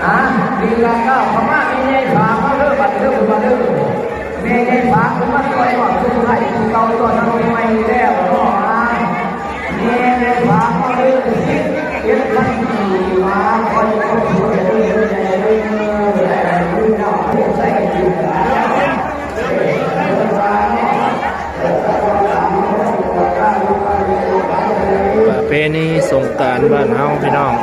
ອ່າ ດີແລ້ວ ເຂົ້າມາ ແມ່ໃຫຍ່ພາມາເດີ ບັດເດີ ມາເດີ ແມ່ໃຫຍ່ພາມາຊ່ອຍ ຮອດສຸດທ້າຍ ຄືເກົ່າ ຕອນນັ້ນ ໃໝ່ແລ້ວເນາະ ອ່າ ແມ່ໃຫຍ່ພາມາເດີ ສິບເອັດພັນກີບ ມາຊ່ອຍຄົນຊ່ວຍເດີ ແມ່ໃຫຍ່ເດີ ໃຫ້ເຮົາໄດ້ໃຊ້ກິນກັນ. ປະເພນີສົງການບ້ານເຮົາພີ່ນ້ອງ.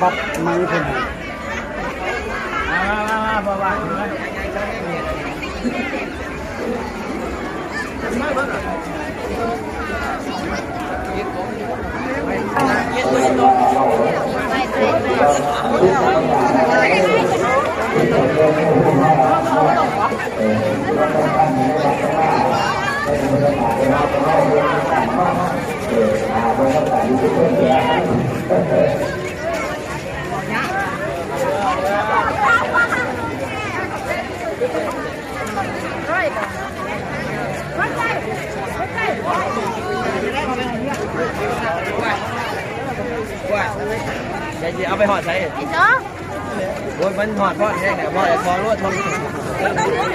ບັດໄມ້ເພິ່ນ ເອົາໄປຮອດໃສ? ໂອ້ຍ ມັນຮອດ ຮອດແຮງແລ້ວ ພໍແລ້ວ ພໍໂລດ ພໍໂລດ.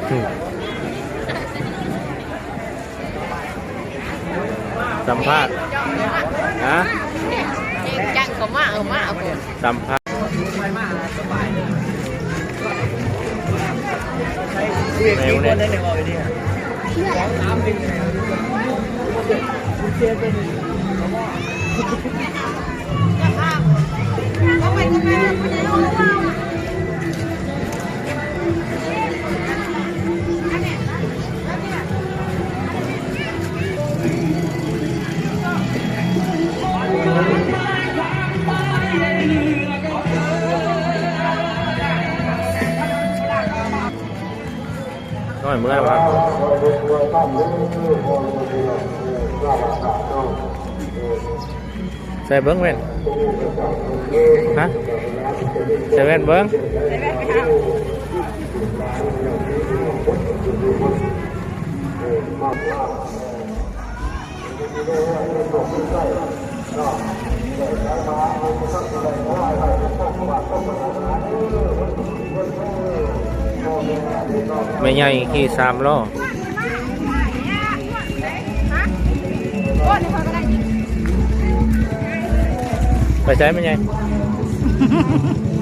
ອືມ ສຳພາດ ຮະ? ຈັງເຂົ້າມາ ເອົາມາ ສຳພາດ. ນ້ອຍເມື່ອຍວ່າ ໃສ່ເບິ່ງແວ່ນ ຮະ ໃສ່ແວ່ນເບິ່ງ. ແມ່ໃຫຍ່ຂີ່ສາມລໍ້. ໄປໃສແມ່ໃຫຍ່?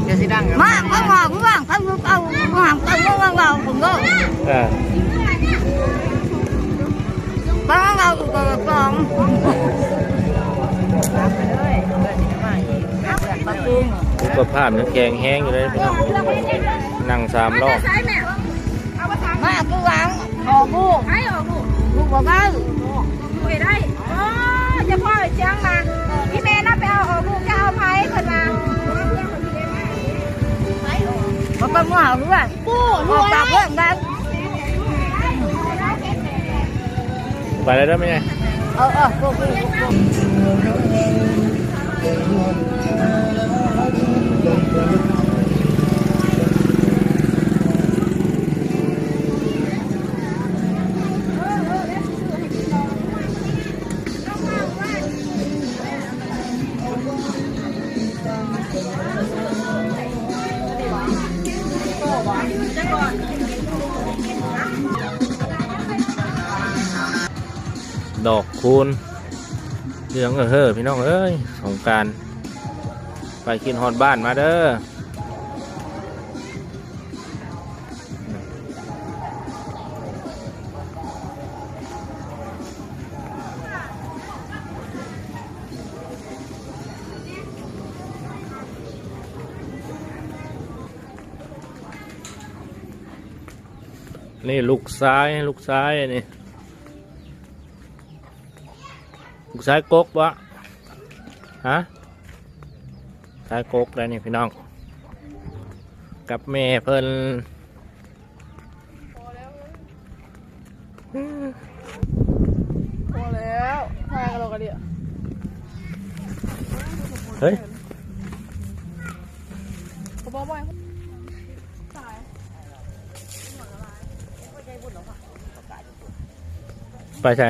ຢ່າຊິດັງ ມາ ເຂົາເວົ້າເລື່ອງ ເຂົາເວົ້າເລື່ອງ ເຂົາເວົ້າເລື່ອງ ເອີ ເຂົາເວົ້າຢູ່ກັບກອງ ສຸຂະພາບຍັງແຂງແຮງຢູ່ເດ້ພີ່ນ້ອງ ນັ່ງສາມລໍ້. ມາຄືຫຍັງ? ອອກລູກ ໃຜອອກລູກ? ລູກບໍ່ໄດ້ ລູກບໍ່ໄດ້. ອໍ ຈະພໍ່ໄປເຊີງນະ ອີ່ແມ່ນະໄປເອົາອອກລູກ ຈະເອົາໃຜ ເພິ່ນວ່າ ບໍ່ຕ້ອງເອົາເຮືອນ ອອກຈາກເຮືອນໄດ້. ໄປແລ້ວເດີແມ່ໃຫຍ່. ເອີ ເອີ ໂກ ໂກ ໂກ. ດອກຄູນ ເລື່ອງເຮີ້ ພີ່ນ້ອງເອີຍ ສົງການ ໄປຄິດຮອດບ້ານມາເດີ. ນີ້ລູກຊາຍ ລູກຊາຍອັນນີ້ ລູກຊາຍກົກບໍ່? ຮະ? ຊາຍກົກໄດ໋ນີ້ພີ່ນ້ອງ ກັບແມ່ເພິ່ນ. ພໍແລ້ວ ພໍແລ້ວ ພາກັນລອກກະເດຍ. ເຮີ້ຍ ບໍ່ ບໍ່ ບໍ່ ຕາຍ. ໄປໃສ?